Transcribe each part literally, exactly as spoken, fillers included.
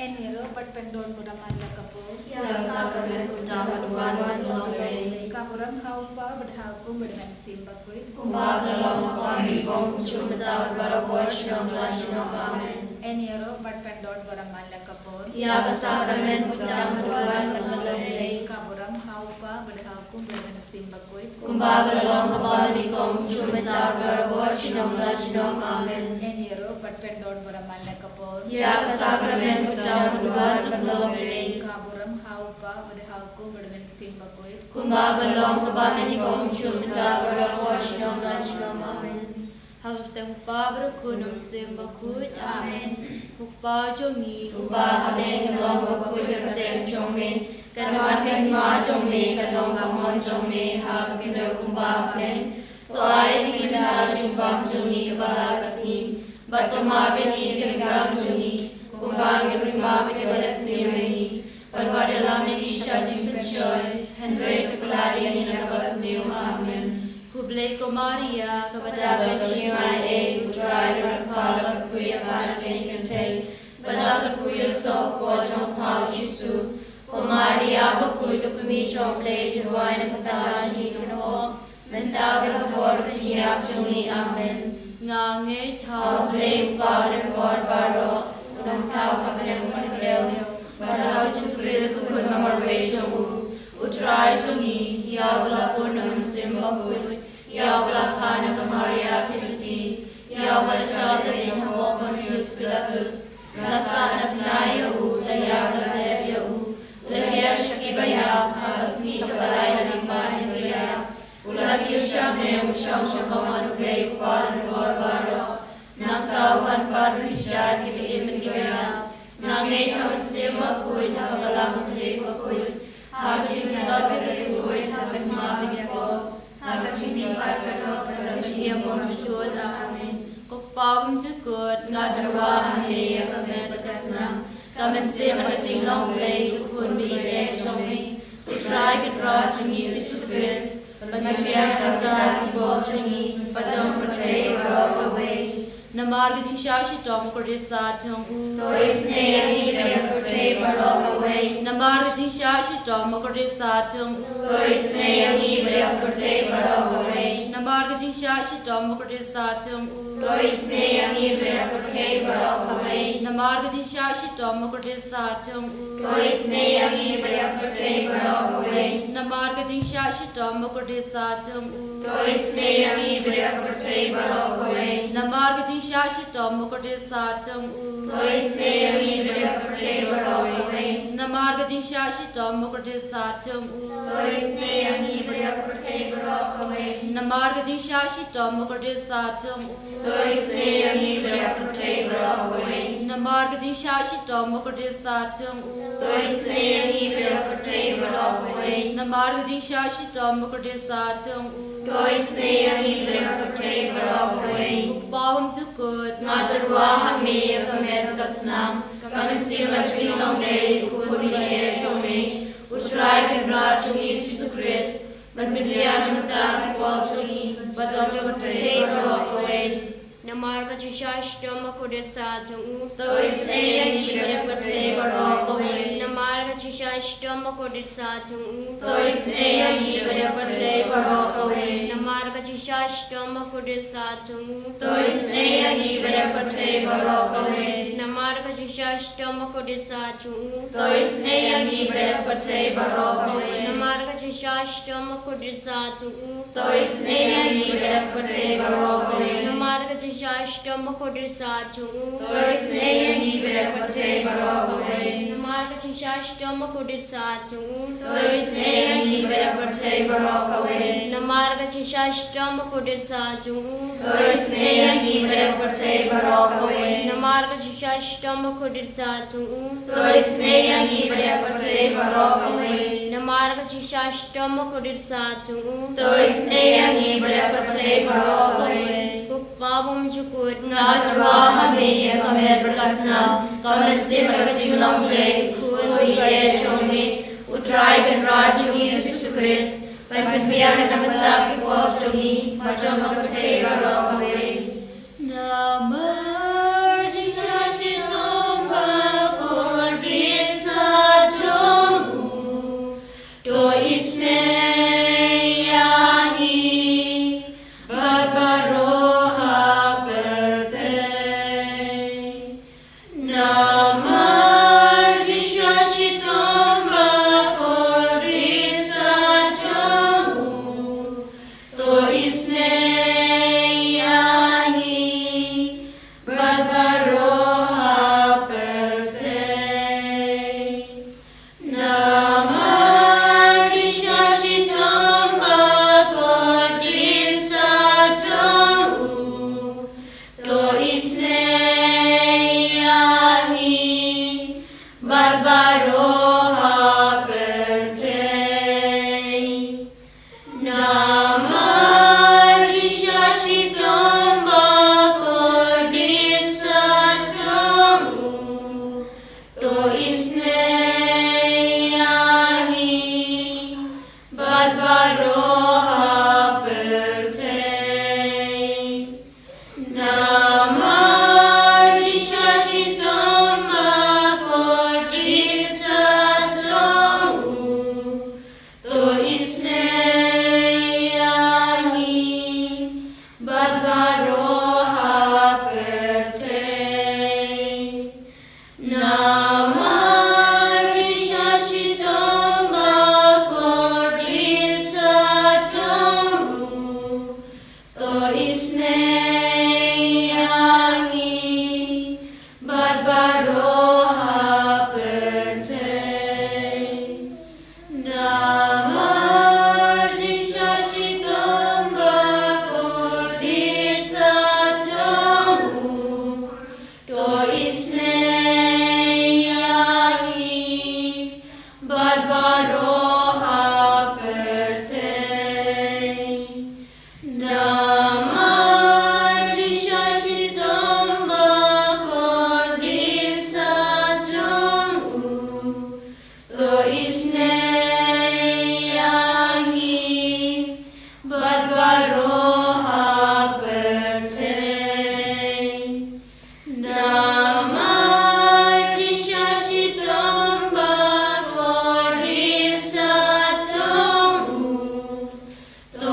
Yn ïaroh bad pyndon burom man la ka por. Ïa ka sakramen kumta ban wan ban long lei. Ka burom ha u Kpa bad ha u Khun bad ha u Mynsiem Bakhuid. Kumba ka long ha kaba nyngkong, kumjuh mynta bad baroh por, junom la junom. Amen. Yn ïaroh bad pyndon burom man la ka por. Ïa ka sakramen kumta ban wan ban long lei. Ka burom ha u Kpa bad ha u Khun bad ha u Mynsiem Bakhuid. Kumba ka long ha kaba nyngkong, kumjuh mynta bad baroh por, junom la junom. Amen. Yn ïaroh bad pyndon burom man la ka por. Ïa ka sakramen kumta ban wan ban long lei. Ka burom ha u Kpa bad ha u Khun bad ha u Mynsiem Bakhuid. Kumba ka long ha kaba nyngkong, kumjuh mynta bad baroh por, junom la junom. Amen. Ha ka kyrteng u Kpa bad u Khun bad u Mynsiem Bakhuid. Amen. Ko Kpa jong ngi uba ha bneng, ka long bakhuid ha ka kyrteng jong me. Kan wan ka hima jong me, kan long ka mon jong me ha ka khyndew kumba ha bneng. To ai ha ngi mynta ka jingbam jong ngi kaba la ka sngi. Bad to map ïa ngi ki ryngkang jong ngi, kumba ngi ruh ngi map ïa kiba la sniew ïa ngi. Bad wat ïalam ïa ngi sha jingpynshoi, hynrei to pyllait ïa ngi na kaba sniew. Amen. Khublei ko Maria, kaba dap ïa ka jingïaineh, U Trai u don bad pha, la kyrkhu ïa pha na pdeng ki kynthei, bad la kyrkhu ïa u soh hapoh jong pha u Jisu. Ko Maria bakhuid, ka kmie jong U Blei, to duwai na ka bynta jong ngi ki kynhun, mynta bad ha ka hor ka jingïap jong ngi. Amen. Nga ngeit ha U Blei U Kpa u don bad baroh, u nongthaw ha bneng bad ha khyndew, bad ha U Jisu Khrist u Khun ba marwei jong u, U Trai jong ngi, ïa uba la bun na u Mynsiem Bakhuid, ïa uba la kha na ka Maria Theisotti, ïa uba la shah lade ha u Pontius Pilatus, la sah na bnai ïa u, la ïap, la tep ïa u, la hiar sha kiba ïap, ha ka sngi kaba lai la mihpat na kiba ïap, u la kiew shakhmat, u shong sha ka kamram U Blei U Kpa u don bad baroh. Nangta u wan pat ban bishar kiba im bad kiba ïap. Nga ngeit ha u Mynsiem Bakhuid, ha ka Balang Katholik bakhuid, ha ka jingsuk bakhuid, ha ka jingma bakhuid, ha ka jingmihpat baroh, ha ka jingim bymjukut. Amen. Ko Kpa bymjukut, nga tyrwa ha me ïa ka met bad ka snam, ka mynsiem bad ka jinglong Blei u Khun ba ïeit jong me, U Trai Kynrad jong ngi Jisu Khrist, ban pynbiang na ka bynta ki pop jong ngi bad jong ka pyrthei baroh kawei. Namar ka jingshah shitom bakordit sah jong u. To isynei ïa ngi bad ïa ka pyrthei baroh kawei. Namar ka jingshah shitom bakordit sah jong u. To isynei ïa ngi bad ïa ka pyrthei baroh kawei. Namar ka jingshah shitom bakordit sah jong u. To isynei ïa ngi bad ïa ka pyrthei baroh kawei. Namar ka jingshah shitom bakordit sah jong u. To isynei ïa ngi bad ïa ka pyrthei baroh kawei. Namar ka jingshah shitom bakordit sah jong u. To isynei ïa ngi bad ïa ka pyrthei baroh kawei. Namar ka jingshah shitom bakordit sah jong u. To isynei ïa ngi bad ïa ka pyrthei baroh kawei. Namar ka jingshah shitom bakordit sah jong u. To isynei ïa ngi bad ïa ka pyrthei baroh kawei. Namar ka jingshah shitom bakordit sah jong u. To isynei ïa ngi bad ïa ka pyrthei baroh kawei. Namar ka jingshah shitom bakordit sah jong u. To isynei ïa ngi bad ïa ka pyrthei baroh kawei. Namar ka jingshah shitom bakordit sah jong u. To isynei ïa ngi bad ïa ka pyrthei baroh kawei. Ko Kpa bymjukut, nga tyrwa ha me ïa ka met ka snam, ka mynsiem bad ka jinglong Blei u Khun ba ïeit jong me, U Trai Kynrad jong ngi Jisu Khrist, ban pynbiang na ka bynta ki pop jong ngi bad jong ka pyrthei baroh kawei. Namar ka jingshah shitom bakordit sah jong u. To isynei ïa ngi bad ïa ka pyrthei baroh kawei. Namar ka jingshah shitom bakordit sah jong u. To isynei ïa ngi bad ïa ka pyrthei baroh kawei. Namar ka jingshah shitom bakordit sah jong u. To isynei ïa ngi bad ïa ka pyrthei baroh kawei. Namar ka jingshah shitom bakordit sah jong u. To isynei ïa ngi bad ïa ka pyrthei baroh kawei. Namar ka jingshah shitom bakordit sah jong u. To isynei ïa ngi bad ïa ka pyrthei baroh kawei. Namar ka jingshah shitom bakordit sah jong u. To isynei ïa ngi bad ïa ka pyrthei baroh kawei. Namar ka jingshah shitom bakordit sah jong u. To isynei ïa ngi bad ïa ka pyrthei baroh kawei. Namar ka jingshah shitom bakordit sah jong u. To isynei ïa ngi bad ïa ka pyrthei baroh kawei. Namar ka jingshah shitom bakordit sah jong u. To isynei ïa ngi bad ïa ka pyrthei baroh kawei. Namar ka jingshah shitom bakordit sah jong u. To isynei ïa ngi bad ïa ka pyrthei baroh kawei. Ko Kpa bymjukut, nga tyrwa ha me ïa ka met bad ka snam, ka mynsiem bad ka jinglong Blei u Khun ba ïeit jong me, U Trai Kynrad jong ngi Jisu Khrist, ban pynbiang na ka bynta ki pop jong ngi bad jong ka pyrthei baroh kawei. Namar ka jingshah shitom bakordit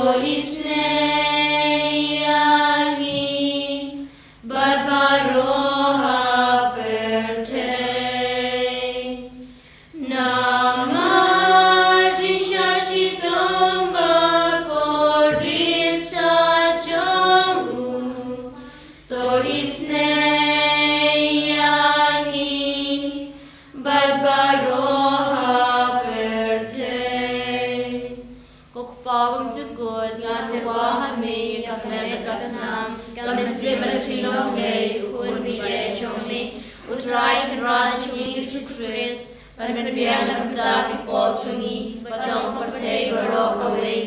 Isnei ïa ngi bad baroh ha pyrthei. Namar jingshah shitom bakordit sa jong u. To isnei ïa ngi bad baroh ha pyrthei. Ko Kpa bymjukut, nga tyrwa ha me ïa ka met bad ka snam, ka mynsiem bad ka jinglong lei u Khun baieit jong me, U Trai Kynrad jong ngi Jisu Khrist, ban pynbiang na ka bynta ki pop jong ngi bad jong ka pyrthei baroh kawei.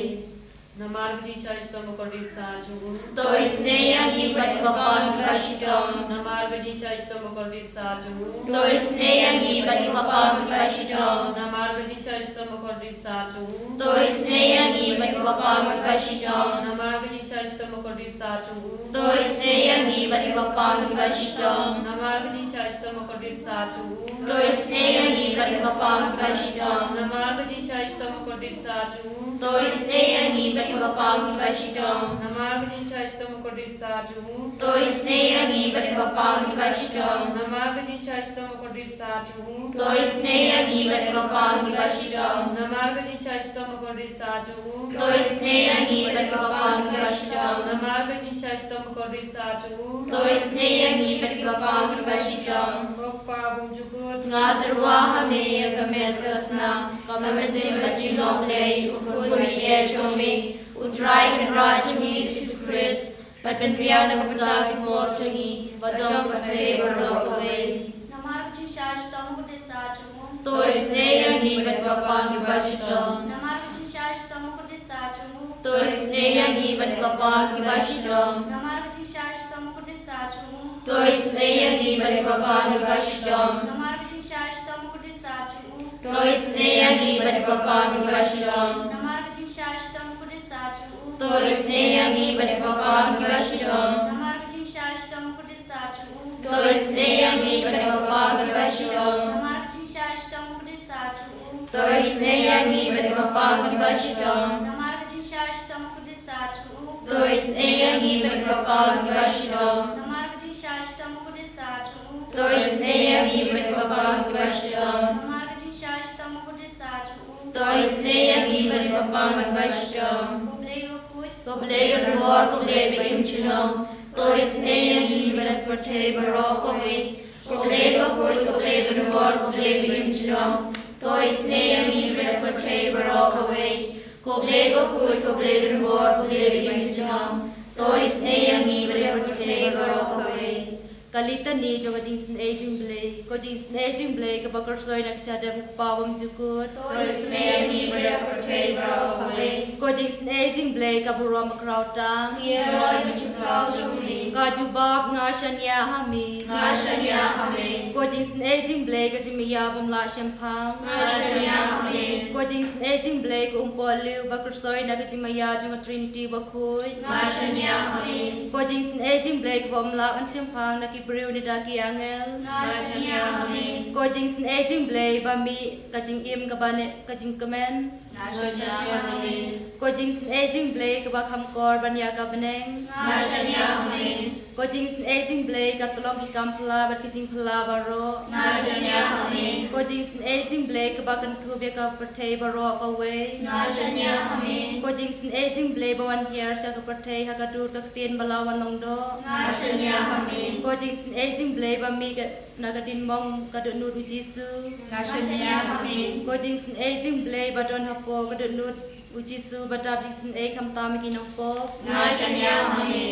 Namar ka jingshah shitom bakordit sa jong u. To isnei ïa ngi bad kiba pang kiba shitom. Namar ka jingshah shitom bakordit sa jong u. To isnei ïa ngi bad kiba pang kiba shitom. Namar ka jingshah shitom bakordit sa jong u. To isnei ïa ngi bad kiba pang kiba shitom. Namar ka jingshah shitom bakordit sa jong u. To isnei ïa ngi bad kiba pang kiba shitom. Namar ka jingshah shitom bakordit sa jong u. To isnei ïa ngi bad kiba pang kiba shitom. Namar ka jingshah shitom bakordit sa jong u. To isnei ïa ngi bad kiba pang kiba shitom. Namar ka jingshah shitom bakordit sa jong u. To isnei ïa ngi bad kiba pang kiba shitom. Namar ka jingshah shitom bakordit sa jong u. To isnei ïa ngi bad kiba pang kiba shitom. Namar ka jingshah shitom bakordit sa jong u. To isnei ïa ngi bad kiba pang kiba shitom. Namar ka jingshah shitom bakordit sa jong u. To isnei ïa ngi bad kiba pang kiba shitom. Ko Kpa bymjukut, nga tyrwa ha me ïa ka met ka snam, ka mynsiem ka jinglong lei u Khun baieit jong me, U Trai Kynrad jong ngi Jisu Khrist, ban pynbiang na ka bynta ki pop jong ngi bad jong ka pyrthei baroh kawei. Namar ka jingshah shitom bakordit sa jong u. To isnei ïa ngi bad kiba pang kiba shitom. Namar ka jingshah shitom bakordit sa jong u. To isnei ïa ngi bad kiba pang kiba shitom. Namar ka jingshah shitom bakordit sa jong u. To isnei ïa ngi bad kiba pang kiba shitom. Namar ka jingshah shitom bakordit sa jong u. To isnei ïa ngi bad kiba pang kiba shitom. Namar ka jingshah shitom bakordit sa jong u. To isnei ïa ngi bad kiba pang kiba shitom. Namar ka jingshah shitom bakordit sa jong u. To isnei ïa ngi bad kiba pang kiba shitom. Namar ka jingshah shitom bakordit sa jong u. To isnei ïa ngi bad kiba pang kiba shitom. Namar ka jingshah shitom bakordit sa jong u. To isnei ïa ngi bad kiba pang kiba shitom. Namar ka jingshah shitom bakordit sa jong u. To isnei ïa ngi bad kiba pang kiba shitom. Namar ka jingshah shitom bakordit sa jong u. To isnei ïa ngi bad kiba pang kiba shitom. Ko Blei bakhuid, ko Blei ban bor, ko Blei ba im junom. To isnei ïa ngi bad ka pyrthei baroh kawei. Ko Blei bakhuid, ko Blei ban bor, ko Blei ba im junom. To isnei ïa ngi bad ka pyrthei baroh kawei. Ko Blei bakhuid, ko Blei ban bor, ko Blei ba im junom. To isnei ïa ngi bad ka pyrthei baroh kawei. Ka litani jong ka jingsnei jingblei. Ko jingsnei jingblei kaba kyrsoi na ka shadem, ko Kpa bymjukut. To isnei ïa ngi bad ka pyrthei baroh kawei. Ko jingsnei jingblei ka burom bakhraw tam. Ïaroh ïa ka jingpynpaw jong me. Ka jubab, nga shaniah ha me. Nga shaniah ha me. Ko jingsnei jingblei ka jingmaïa bym lah shemphang. Nga shaniah ha me. Ko jingsnei jingblei ka umpohliew ba kyrsoi na ka jingmaïa jong ka Trinity bakhuid. Nga shaniah ha me. Ko jingsnei jingblei kaba ym lah ban shemphang na ki briew ne da ki angel. Nga shaniah ha me. Ko jingsnei jingblei ba mih ka jingim kaba neh ka jingkmen. Nga shaniah ha me. Ko jingsnei jingblei kaba kham kor ban ïa ka bneng. Nga shaniah ha me. Ko jingsnei jingblei ka tlong ki kam phylla bad ki jingphylla baroh. Nga shaniah ha me. Ko jingsnei jingblei kaba kynthup ïa ka pyrthei baroh kawei. Nga shaniah ha me. Ko jingsnei jingblei ba wan hiar sha ka pyrthei ha ka dur ka ktien ba la wan long doh. Nga shaniah ha me. Ko jingsnei jingblei ba mih ka, na ka diengmong ka dohnud u Jisu. Nga shaniah ha me. Ko jingsnei jingblei ba don hapoh ka dohnud u Jisu ba dap jingsnei khamtam ïa ki nongpop. Nga shaniah ha me.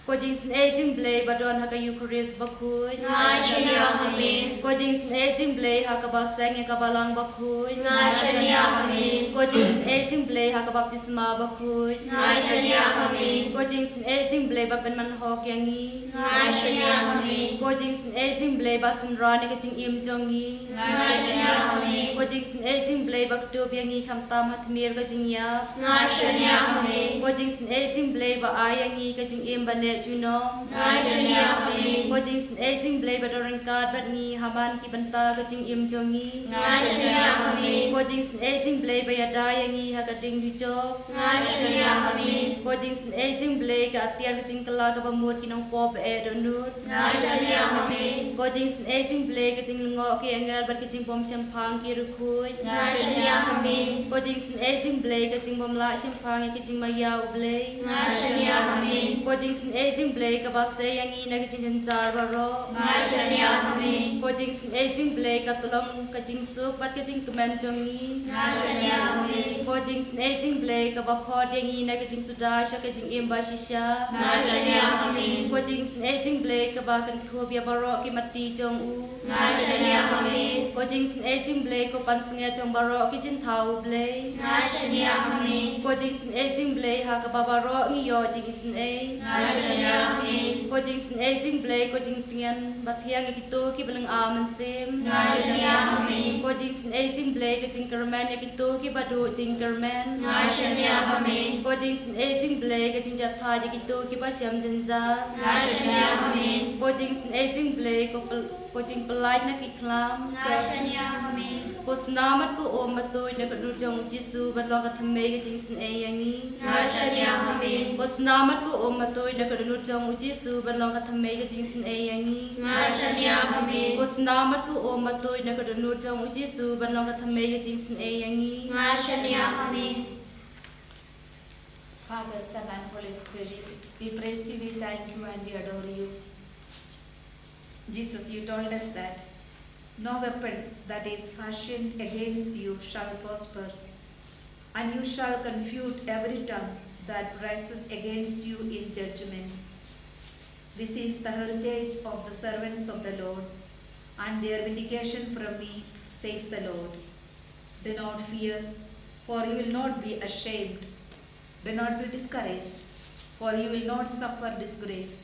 Ko jingsnei jingblei ba don ha ka Eukharist bakhuid. Nga shaniah ha me. Ko jingsnei jingblei ha kaba seng ïa ka balang bakhuid. Nga shaniah ha me. Ko jingsnei jingblei ha ka baptisma bakhuid. Nga shaniah ha me. Ko jingsnei jingblei ba pynman hok ïa ngi. Nga shaniah ha me. Ko jingsnei jingblei ba synran ïa ka jingim jong ngi. Nga shaniah ha me. Ko jingsnei jingblei ba kdup ïa ngi khamtam ha tmier ka jingïap. Nga shaniah ha me. Ko jingsnei jingblei ba ai ïa ngi ka jingim ba neh junom. Nga shaniah ha me. Ko jingsnei jingblei ba don ryngkat bad ngi ha man ki bynta ka jingim jong ngi. Nga shaniah ha me. Ko jingsnei jingblei ba ïada ïa ngi ha ka ding dujok. Nga shaniah ha me. Ko jingsngewbha jong U Blei, ka atiar ka jingkylla kaba mut ki nongpop eh dohnud. Nga shaniah ha me. Ko jingsngewbha jong U Blei, ka jinglyngngoh ki angel bad ki jingbym shemphang ki riewkhuid. Nga shaniah ha me. Ko jingsngewbha jong U Blei, ka jingbym lah shemphang ïa ka jingmaïa U Blei. Nga shaniah ha me. Ko jingsngewbha jong U Blei, kaba sei ïa ngi na ki jingjynjar baroh. Nga shaniah ha me. Ko jingsngewbha jong U Blei, ka tyllong ka jingsuk bad ka jingkmen jong ngi. Nga shaniah ha me. Ko jingsngewbha jong U Blei, kaba khot ïa ngi na ka jingsuda sha ka jingim bashisha. Nga shaniah ha me. Ko jingsngewbha jong U Blei, kaba kynthup ïa baroh ki matti jong u. Nga shaniah ha me. Ko jingsngewbha jong U Blei, ko pansngiat jong baroh ki jingthaw U Blei. Nga shaniah ha me. Ko jingsngewbha jong U Blei, ha kaba baroh ngi ïoh jingisynei. Nga shaniah ha me. Ko jingsngewbha jong U Blei, ko jingtngen bathiang ïa kito kiba lynga mynsiem. Nga shaniah ha me. Ko jingsngewbha jong U Blei, ka jingkyrmen ïa kito kiba duh jingkyrmen. Nga shaniah ha me. Ko jingsngewbha jong U Blei, ka jingjahthait ïa kito kiba shem jynjar. Nga shaniah ha me. Ko jingsngewbha jong U Blei, ko pel- ko jingpyllait na ki khlam. Nga shaniah ha me. Ko snam bad ko um ba tuid na ka dohnud jong U Jisu ban long ka thymmei ka jingsngewbha ïa ngi. Nga shaniah ha me. Ko snam bad ko um ba tuid na ka dohnud jong U Jisu ban long ka thymmei ka jingsngewbha ïa ngi. Nga shaniah ha me. Ko snam bad ko um ba tuid na ka dohnud jong U Jisu ban long ka thymmei ka jingsngewbha ïa ngi. Nga shaniah ha me. Father, Son, and Holy Spirit, we praise you, we thank you, and we adore you. Jesus, you told us that no weapon that is fashioned against you shall prosper, and you shall confute every tongue that rises against you in judgment. This is the heritage of the servants of the Lord, and their vindication from me, says the Lord. Do not fear, for you will not be ashamed. Do not be discouraged, for you will not suffer disgrace.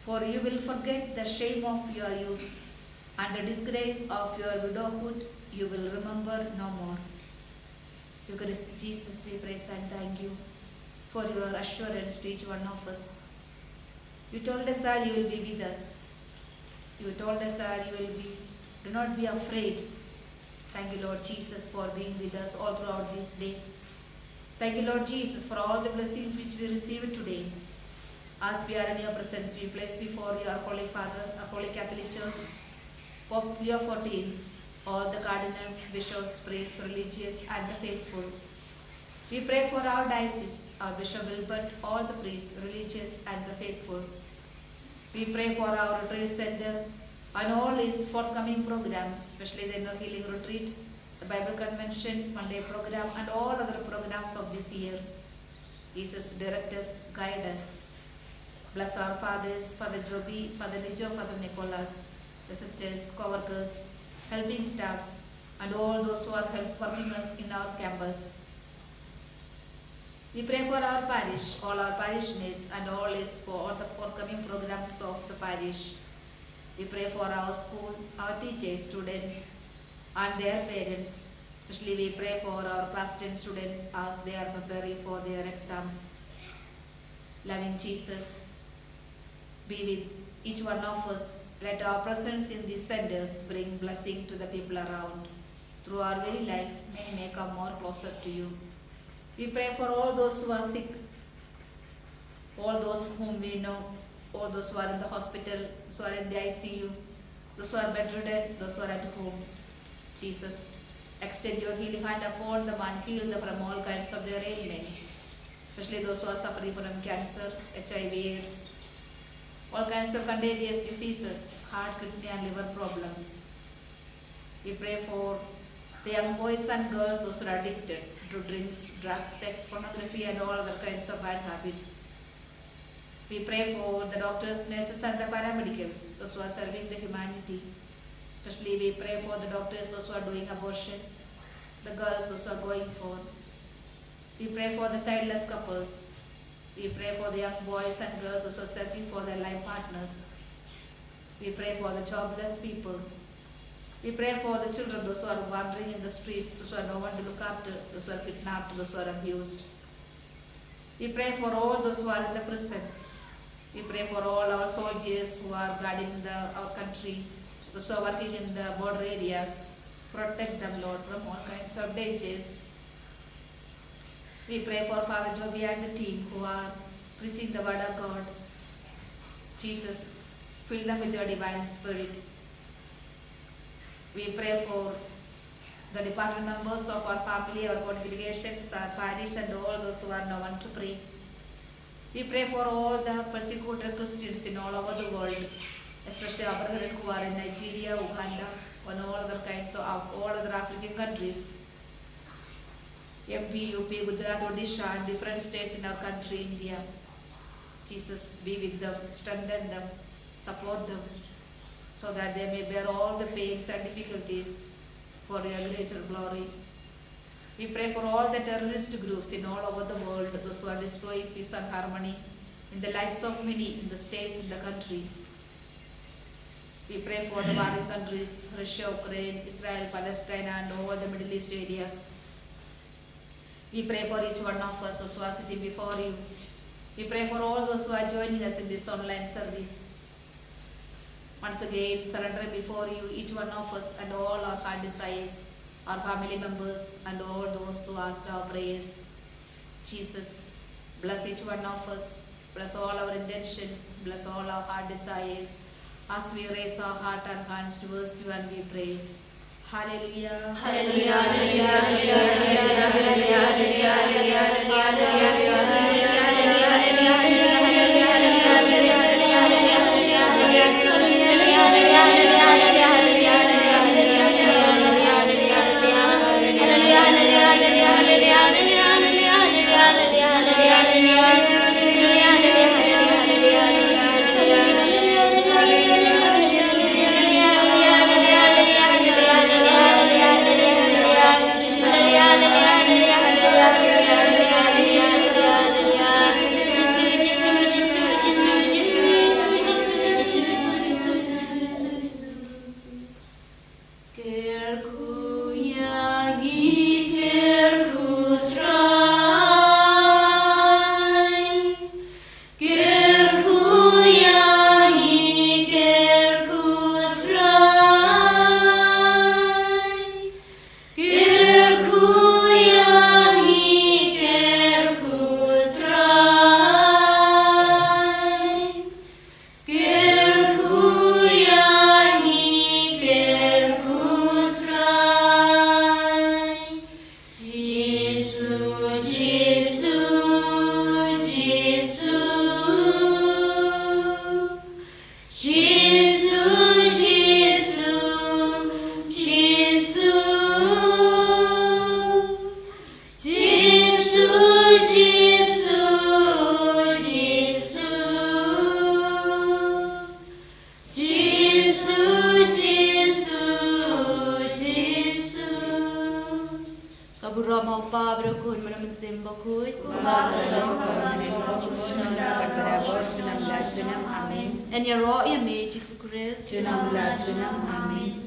For you will forget the shame of your youth, and the disgrace of your widowhood you will remember no more. Eucharistic Jesus, we praise and thank you for your assurance to each one of us. You told us that you will be with us. You told us that you will be, do not be afraid. Thank you, Lord Jesus, for being with us all throughout this day. Thank you, Lord Jesus, for all the blessings which we received today. As we are in your presence, we place before you our Holy Father, our Holy Catholic Church, Pope Leo fourteen, all the cardinals, bishops, priests, religious, and the faithful. We pray for our diocese, our Bishop Wilbert, all the priests, religious, and the faithful. We pray for our retreat center and all its forthcoming programs, especially the inner healing retreat, the Bible convention, Monday program, and all other programs of this year. Jesus, direct us, guide us. Bless our fathers, Father Joby, Father Lijo, Father Nicholas, the sisters, co-workers, helping staffs, and all those who are help working us in our campus. We pray for our parish, all our parishioners, and all is for all the forthcoming programs of the parish. We pray for our school, our teachers, students, and their parents. Especially we pray for our class ten students as they are preparing for their exams. Loving Jesus, be with each one of us. Let our presence in these centers bring blessing to the people around. Through our very life, many may come more closer to you. We pray for all those who are sick, all those whom we know, all those who are in the hospital, those who are in the I C U, those who are bedridden, those who are at home. Jesus, extend your healing hand upon them and heal them from all kinds of their ailments, especially those who are suffering from cancer, H I V, AIDS, all kinds of contagious diseases, heart, kidney, and liver problems. We pray for the young boys and girls, those who are addicted to drinks, drugs, sex, pornography, and all other kinds of bad habits. We pray for the doctors, nurses, and the paramedicals, those who are serving the humanity. Especially, we pray for the doctors, those who are doing abortion, the girls, those who are going for. We pray for the childless couples. We pray for the young boys and girls, those who are searching for their life partners. We pray for the jobless people. We pray for the children, those who are wandering in the streets, those who have no one to look after, those who are kidnapped, those who are abused. We pray for all those who are in the prison. We pray for all our soldiers who are guarding the, our country, those who are working in the border areas. Protect them, Lord, from all kinds of dangers. We pray for Father Joby and the team who are preaching the word of God. Jesus, fill them with your divine spirit. We pray for the department members of our family, our congregations, our parish, and all those who are now on to pray. We pray for all the persecuted Christians in all over the world, especially our brethren who are in Nigeria, Uganda, and all other kinds of all other African countries. M P, U P, Gujarat, Odisha, and different states in our country, India. Jesus, be with them, strengthen them, support them, so that they may bear all the pains and difficulties for your greater glory. We pray for all the terrorist groups in all over the world, those who are destroying peace and harmony in the lives of many in the states in the country. We pray for the warring countries, Russia, Ukraine, Israel, Palestine, and all the Middle East areas. We pray for each one of us who are sitting before you. We pray for all those who are joining us in this online service. Once again, surrendering before you each one of us and all our heart desires, our family members, and all those who asked our prayers. Jesus, bless each one of us. Bless all our intentions. Bless all our heart desires. As we raise our heart and hands towards you and we praise. Hallelujah. Hallelujah. Kyrkhu ïa ngi, kyrkhu Trai. Kyrkhu ïa ngi, kyrkhu Trai. Kyrkhu ïa ngi, kyrkhu Trai. Kyrkhu ïa ngi, kyrkhu Trai. Jisu, Jisu, Jisu. Jisu, Jisu, Jisu. Jisu, Jisu, Jisu. Jisu, Jisu, Jisu. Ka burom ha u Kpa bad u Khun bad u Mynsiem Bakhuid. Kumba ka la long, kumba ka la long, junom la, junom la, junom la, junom. Amen. Ngan ïaroh ïa me Jisu Khrist. Junom la, junom. Amen.